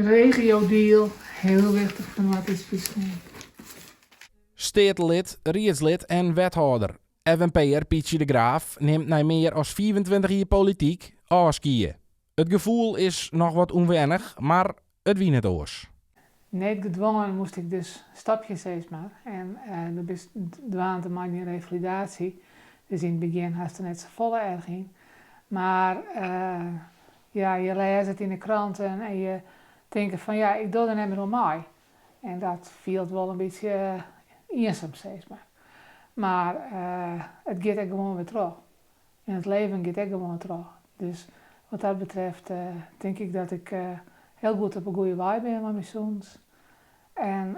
Regiodeal, hiel wichtich foar Noardeast-Fryslân. Steatelid, riedslid en wethâlder. FNP'er Pytsje de Graaf nimt nei mear as 25 jier polityk ôfskie. It gefoel is noch wat ûnwennich, mar it wie net oars. Needgedwongen moast ik dus stopje sis mar. En do bist dwaande mei dyn refalidaasje. Dus yn it begjin hast der net safolle erch yn. Mar ja, je lêze it yn de kranten en je tinke fan ja, ik doch der net mear oan mei. En dat fielt wol in bytsje iensum sis mar. Mar it giet ek gewoan wer troch. En it leven giet ek gewoan troch. Dus wat dat betreft tink ik dat ik hiel goed op 'e goede wei bin mei myn sûnens. En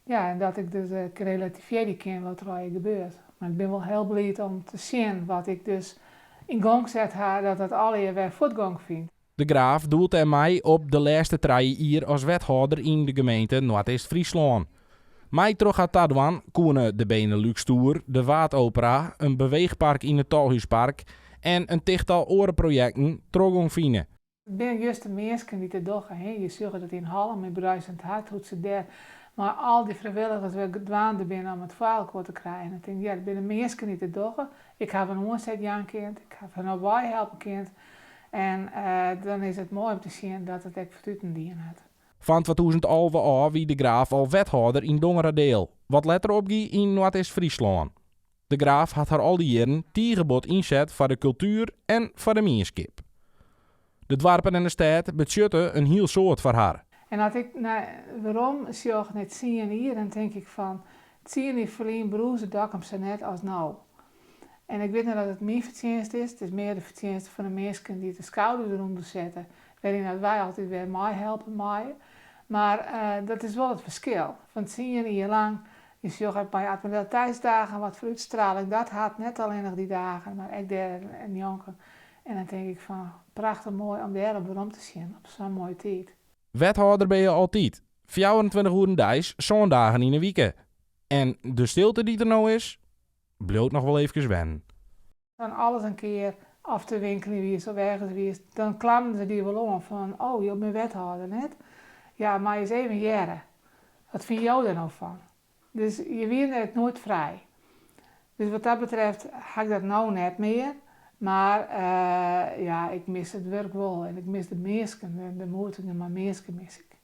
ja, en dat ik dus ek relativearje kin wat der allegear gebeurt. Mar ik bin wol hiel bliid om te sjen wat ik dus yn gong set ha, dat dat allegear wer fuortgong fynt. De Graaf doelt dêrmei op de lêste trije jier as wethâlder yn de gemeente Noardeast-Fryslân. Mei troch har tadwaan koene de Benelux-toer, de Waadopera, in beweechpark yn it Tolhúspark en in tichtal oare projekten trochgong fine. It binne just de minsken dy't it dogge. Je sjogge dat yn Hallum, yn Bruisend Hart, hoe't se dêr mei al dy frijwilligers wer dwaande binne om it foar elkoar te krijen. Dan tink ik, ja, it binne de minsken dy't it dogge. Ik haw in oanset jaan kind, ik haw har op wei helpe kind. En dan is it moai om te sjen dat it ek fertuten dien hat. Fan 2011 ôf wie De Graaf al wethâlder yn Dongeradeel, wat letter opgie yn Noardeast-Fryslân. De Graaf hat har al dy jierren tige bot ynset foar de kultuer en foar de mienskip. De doarpen en de stêd betsjutte in hiel soad foar har. En as ik nei werom sjoch nei tsien jier, dan tink ik fan, tsien jier ferlyn brûze Dokkum sa net as no. En ik wit net oft it myn fertsjinst is, it is mear de fertsjinste fan de minsken dy't de skouders derûnder sette, wêryn dat wy altyd wer meihelpe meie. Mar dat is wol it ferskil fan tsien jier lang. Je sjogge by Admiraliteitsdagen wat foar útstraling dat hat, net allinnich dy dagen, mar ek dêr njonken. En dan tink ik fan, prachtich moai om dêrop werom te sjen, op sa'n moaie tiid. Wethâlder binne je altyd, 24 oeren deis, sân dagen yn 'e wike. En de stilte dy't der no is, bliuwt noch wol eefkes wennen. Dan alles in kear of te winkeljen wiest of ergens wiest, dan klammen se dy wol oan fan, oh, jo binne wethâlder, net? Ja, mei ris even hearre. Wat fine jo der no fan? Dus je wiene ek noait frij. Dus wat dat betreft ha ik dat no net mear. Mar ja, ik mis it wurk wol en ik mis de minsken, de moetingen mei minsken mis ik.